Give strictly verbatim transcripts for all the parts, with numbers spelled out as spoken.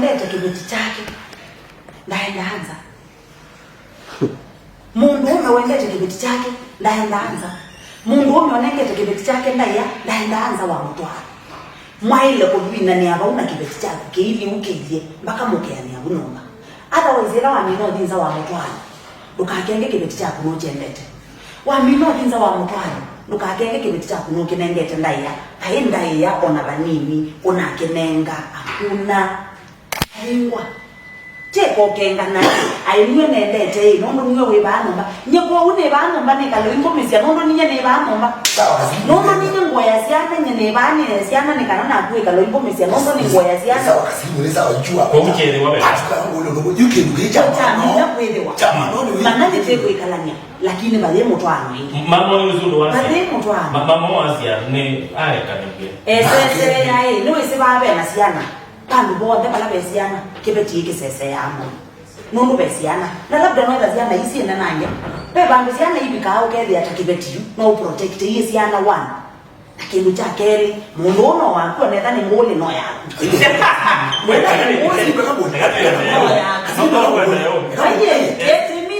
wendete kĩveti kyake ndaendaa nza. Mũndũũme wendete kĩveti kyake ndaendaa nza. Mũndũũme ũnengete kĩveti kyake ndaĩa ndaendaa nza wa mũtwaano. Mwaĩle kũvindanĩa vau na kĩveti kyaku kĩilyĩ ũkĩlye mpaka mũkeanĩa vu nyũmba. Otherwise, ĩla wamina ũthi nza wa mũtwaano, ndũkakenge kĩveti kyaku nũkyendete. Wamina ũthi nza wa mũtwaano, ndũkakenge kĩveti kyaku nũkĩnengete ndaĩa. Kaĩ ndaĩa o na vanini ũnakĩnenga, akuna. Aingwa. Kyeko ũkenga naĩ, aĩ nue nendete ĩ, nũndũ nue wĩ vaa nyũmba. Nye kwoou nĩ vaa nyũmba nĩkale ũingũmĩsya, nũndũ ninye nĩ vaa nyũmba. Sawa, nũndũ ninye ngũea Nĩ nĩvanĩe syana nĩ kana naku wĩkala ũimbũmĩsya nũndũ nĩ nguo ya syana. Sawa, kasimu nĩ sawa, jua. Kwa uchere wa bela. Atuka ngolo no, you can be chama. Chamina kwĩthĩwa. Chama no ni. Mana nĩ kwĩkalany'a, lakini vathĩ mũtwaano ĩngĩ. Mama ũyũ ũsu ndũ wasya. Vathĩ mũtwaano. Ma- mama wasya nĩ aekanĩw'e. Esese yaĩ, nĩ wĩsĩ vaa ve na syana. Vandũ vonthe vala ve syana, kĩveti ĩkĩseseaa mũno. Nũndũ ve syana. Na labda no etha syana ii syĩnanange. Ve vandũ syana ivikaa ũkethĩa ta kĩveti yu, no ũprotect ii syana one. Na kĩndũ kya kelĩ, mũndũ ũũ no waku, onetha nĩ ngũlĩ no yaku. Onetha nĩ ngũlĩ no yaku. Aiye, eti mimi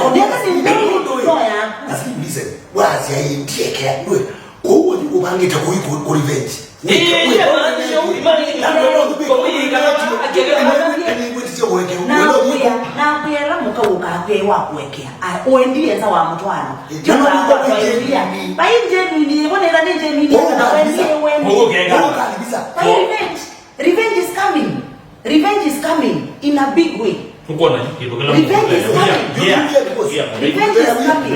onetha nĩ ngũlĩ no yaku. Wasya ĩĩ ndiekea ndwe. Ũu ũthi ũvangĩte kũi kũ- kũ revenge. Nakwĩa, nakwĩa la mũka ũkakwĩa wa kũekea. Ũendie nza wa mũtwaano. Vai genuine, ĩvo nĩla nĩ genuine, na wendie wendi. Vai revenge. Revenge is coming. Revenge is coming in a big way. Revenge is coming. Revenge is coming.